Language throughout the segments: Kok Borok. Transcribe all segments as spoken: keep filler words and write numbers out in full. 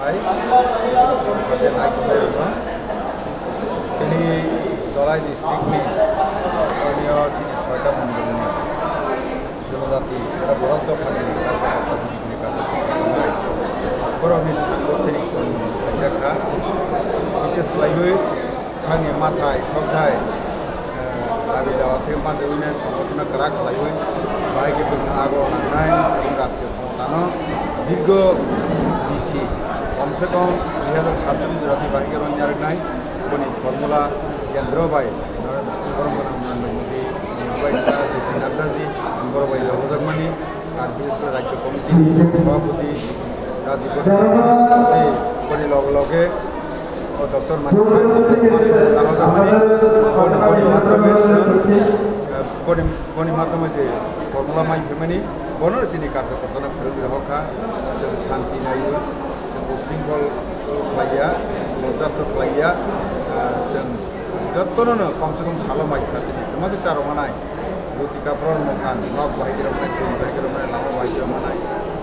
Hai, Doctor Fatia Naik Kudai Ruma. Tini Dhalai district ni, Korniyo chini soita mondol ni jonojati, era borok dophani karyakarta B J P ni karyakarta borokni sangothonik song khaijak kha. Bishes khlaiwi thani mathai sokthai, eh, dabi dawa khe manjawino songothono kwrak khlaiwi bahai khe bwswk ago nangnai, rastri Tano dirgo bisi, kom se kom dui hazar satchollish jora ni bahai khe rwngya rwnai, boni formula kendro bai, Borom Borom Narendra Modi, Amit Shah, J P Nadda ji, borok bai logojakmani, ar bishes kore Rajya Committee ni Sabhapati, Rajiv Goswami, boni loge loge, o Doctor Manik Saha ni tei Masud Rahojakmani, boni, boni madhyome se, eh, boni, boni madhyome je formula mai phaimani, bono chini karta kortano phwrwngwi rohor kha, chwng shanti naiwi, chwng usringkhol khlaiya, bordasto khlaiya, eh, chwng jottono no kom se kom salo mai kha chini, tamo khe charwmanai. Ruti kaphra rok nokha, nok bahai khe rok nai, twi bahai khe rok nai, lama bahai khe rok nai,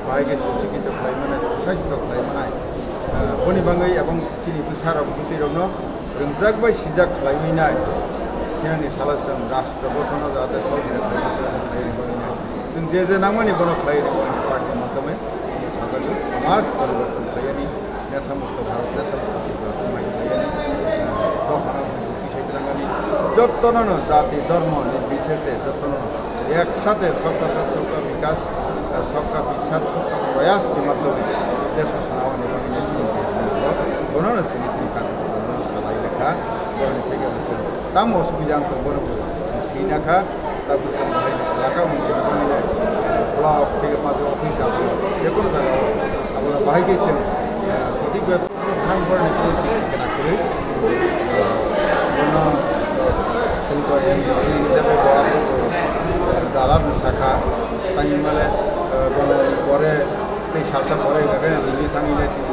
bahai khe susi kito khlai manai, susai suto khlai manai. Ah, boni bagwi ebong chini bwsa rok bwtwi rok no rwngjak bai sijak khlaiwi nai. Hinani salo chwng rashtra gothono jate sol khe khlai khlai ni bagwi nai. Chwng je je nangmani bono khlai ni bagwi nai party ni madhyome sajagwi samaj poriborton khlaiya ni. Nesa mukto Bharat, nesa mukto Tripura, mai khlaiya ni, eh, dophano bisai twlangnani, jottono no jati, dhormo, nirbichese, jottono no ek sathe sabka sath, sabka vikas, eh, sabka vishwas, sabka prayas ni madhyome desh sanawani bagwi nesi bono no chini chini kaisa bono salai lekha, boroni theke bwswk tamo osubida wngkha bono bo chwng sina kha. Tabuk chwng bahai elaka mungkin bangni, eh, block tei majo office abo je kono jaga o abo bahai khe chwng, eh, sothik bai thang borni kono thik kena kwrwi. Eh, bono, eh, chwng to M D C hisabe bo abo to, eh, dalar ni sakha tei male, eh, bono pore tei salsa pore hwnkhe nini thangwi nai tei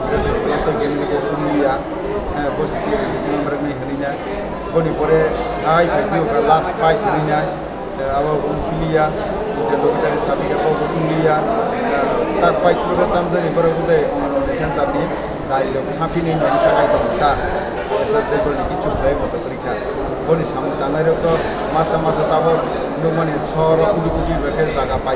gini gini ko sumliya, eh, bo sisi number ni hwnwi na boni pore hai phai phai last fight hwnwi na. Eh, abo wng piliya, je logi tari sabi khe bo wng liya. Eh, tak pai chwlo khe tamjani borok bo tei Anganwadi center ni dari rok sapi ni nani thangai tongo ta. Esa tei borok ni kichu khlai bo to kwrwi kha. Boni samung tangnai rok to masa masa tabok nukmani sor kudi kudi bai khe jaga pai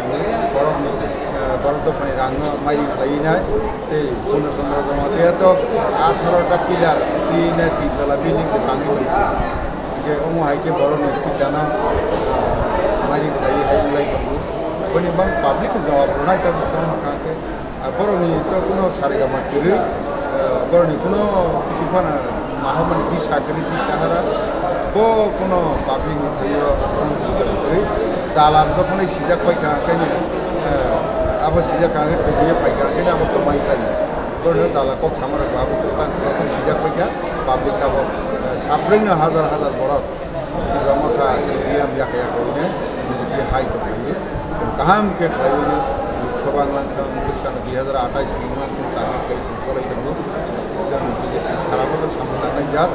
borok ni, eh, borok dophani rang no mairing khlai nai. Tei Purno Chandra Jamatia to atharo ta pillar twi nai tin tala building se tangwi tong. Hingke omo hai khe borokni pitano, ah, mari khlaiwi hai wng lai tongo. Boni bang public ni jawab rwnai ta bwskango hwnka hwnkhe, ah, borokni to kuno sariga ma kwrwi, ah, borokni kuno kisu phano mahamani bisa kwrwi, bisa hara. Bo kuno public ni thani o borokni kwrwi. Dalar jokhonai sijak paikha hwnkhe, ah, abo sijak kha hwnkhe, twiwi paikha hwnkhe abo kwmai khlai. Borokno dalar kok samarok bo abo kwtal sijak paikha. Public tabok, eh, sabrwino hajar hajar borok Tipra Motha, C P M yaka yaka hwnwi B J P hai tonglaio. Chwng kaham khe khlaiwi Lok Sabha wng lang thang, bwskang dui hazar athais ni wng lang thang target khlai chwng cholai tongo. Chwng B J P sara boso samung nangnai jat,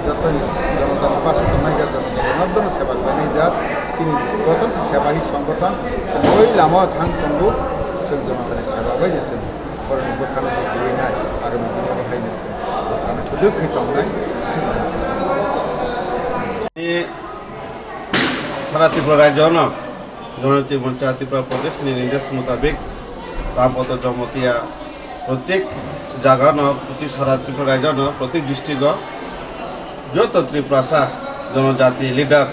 jotoni jonotani paso tongnai jat, jonotani nokjono seba khlainai jat, chini joto se seba hi songgothon, chwng oi lama o thang tongo, chwng jonotani seba bai se. Borokni bwkhano se kwrwi nai, aro bini bo haino se bwkhano kwdwk khe tongnai. Sara Tripura rajyo no Janajati Morcha Tripura Pradesh ni nirdesh mutabik Rampatha Jamatia protek jaga no, protek sara Tripura rajyo no, protek district o joto Tiprasa jonojati leader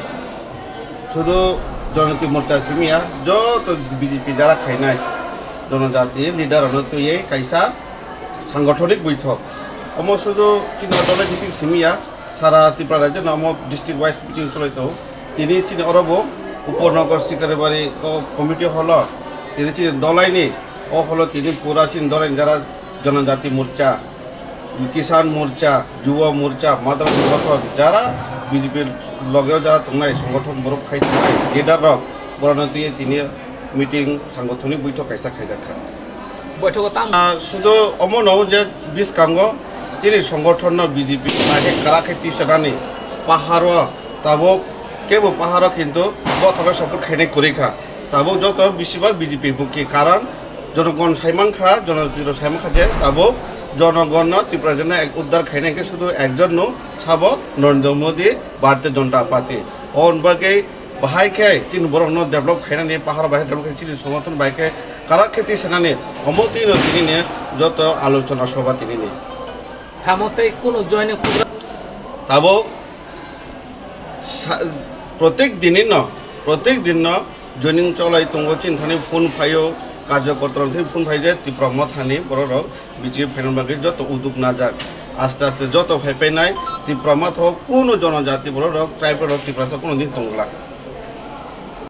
Sudu Janajati Morcha simi ya, joto B J P jara khainai Janajati leader rokno twiwi kaisa sangothonik boithok. Omo sudu chini Dhalai district simi ya, sara Tripura rajyo no omo district wise meeting cholai tongo. Tini chini oro bo Upanagar Sikaribari o committee hall o, tini chini Dhalai ni o hall o tini pura chini Dhalai ni jara Janajati Morcha, Kisan Morcha, Yuva Morcha, Madras Songgothon, jara B J P logeo jara tongnai songgothon borok khai tongnai leader rok, borokno twiwi tini meeting sangothonik boithok kaisa khaijak kha. Boithogo tang- Ah, sudu omo no je biskango chini songgothon no B J P nai khe kwrak khe tisanani paharo tabuk kebo paharo kintu bothoro support khainai kwrwi kha. Tabuk joto bisi bak B J P mukhi, karon jonogon saimankha, jonojatiro saimankha je tabuk Jonogonno Tiprajano ek uddar khaina khe sudu ekjonno sabo Narendra Modi, Bharatiya Janata Party. Hwn bagwi bahai khe chini borokno develop khainani, pahar bahai develop khe chini somoton bai khe karak khe tisanani omo tino tinini joto alochona sobha tinini. Samo tei kunu joining program. Tabuk sa-, protek dinino, protek dinno joining cholai tongo, chini thani phone phaio, karjokorta rok thani phone phai je Tipra Mothani borok rok B J P phaina bagwi joto uduk najak. Aste aste joto phai painai Tipra Motha o kunu jonojati borok rok, tribe rok, Tiprasa kunu din tongla.